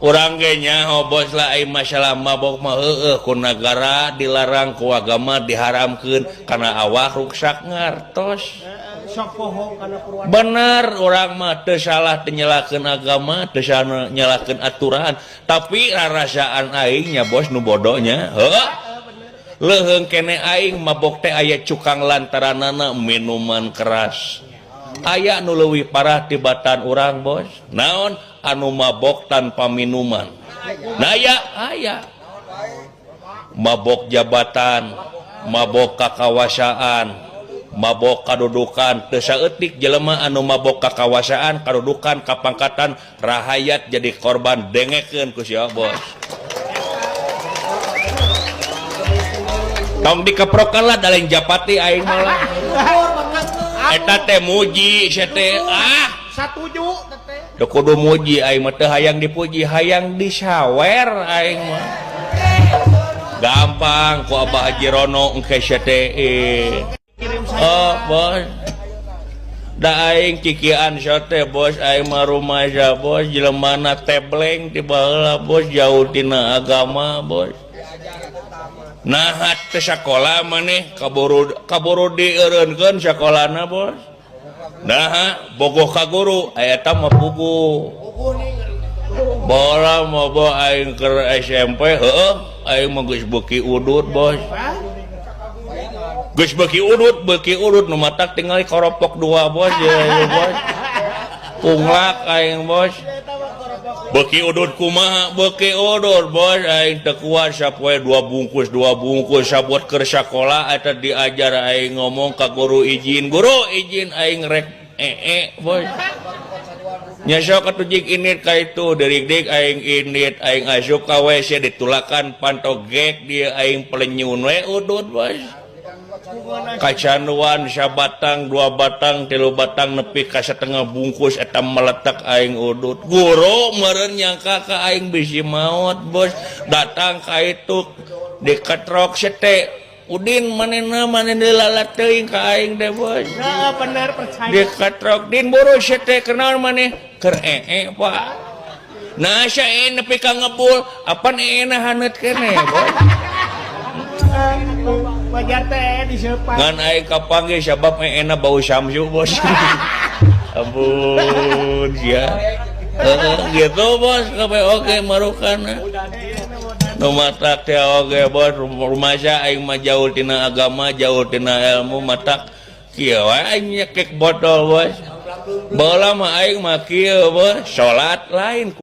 Urang ge nyaho, bos, lah ai masalah mabok mah heueuh ku nagara dilarang, ku agama diharamkeun karena awak ruksak ngartos. Sok poho kana Purwa. Bener, urang mah teu salah, teu nyalahkeun agama, teu salah nyalahkeun aturan, tapi rarasaan aing nya, bos, nu bodohnya heuh leuheung kene aing mabok teh aya cukang lantaranana minuman keras. Aya nu leuwih parah tibatan urang, bos. Naon? Anu mabok tanpa minuman. Nah, aya aya mabok jabatan, mabok kakawasaan, mabok kadudukan. Teu saeutik jelema anu mabok kakawasaan, kadudukan, kapangkatan, rahayat jadi korban. Dengekeun ku sia, bos. Tong dikeprokan lah, da lain japati aing malah. Eta teh muji sia teh, ah. Satuju teh. Teu kudu muji, aing mah teu hayang dipuji, hayang disawer aing mah. Gampang ku Abah Haji Rono engke sia teh. Oh, bos. Da aing kikian sia teh, bos, aing mah rumaja, bos, jelemana tebleng ti baheula, bos, jauh tina agama, bos. Nah, teu sakola maneh, kaburu kaburu dieureunkeun sakolana, bos. Nah, bogoh ka guru aya eta mah puguh. Bola mah bo aing keur SMP, heueuh, aing mah geus beuki udut, bos. Geus beuki udut nu matak tingali koropok dua, bos, ya, ya bos. Punglak aing, bos. Beuki udut kumaha? Beuki udut, bos, aing teu kuat sapoe dua bungkus sabuat keur sakola eta diajar aing ngomong ka guru, izin guru, izin aing rek ee, bos. Nya sok atuh jig indit ka itu derik-dik aing indit, aing asup ka WC ditulakan panto gek dia aing pelenyun we udut, bos. Kacanduan sabatang, dua batang, tilu batang, nepi ka setengah bungkus eta meletak aing udut. Guru meureun nyangka ka aing bisi maot, bos. Datang ka itu diketrok sete Udin manehna maneh dilalat teuing ka aing teh, bos. Heeh, bener, percaya. Diketrok, "Din, buru sia teh, kunaon maneh keur ee, Pak?" Nah, sia nepi ka ngebul apan ee na haneut keneh, bos. Wajar teh diseupan. Ngan aing kapanggih sabab eena bau samsu, bos. Ampun ya. Heeh, gitu, bos, kabeh oge marukana. Nu matak teh oge, bos, rumaja aing mah jauh tina agama, jauh tina ilmu, matak kieu wae aing nyekek botol, bos. Baheula mah aing mah kieu, bos, salat lain.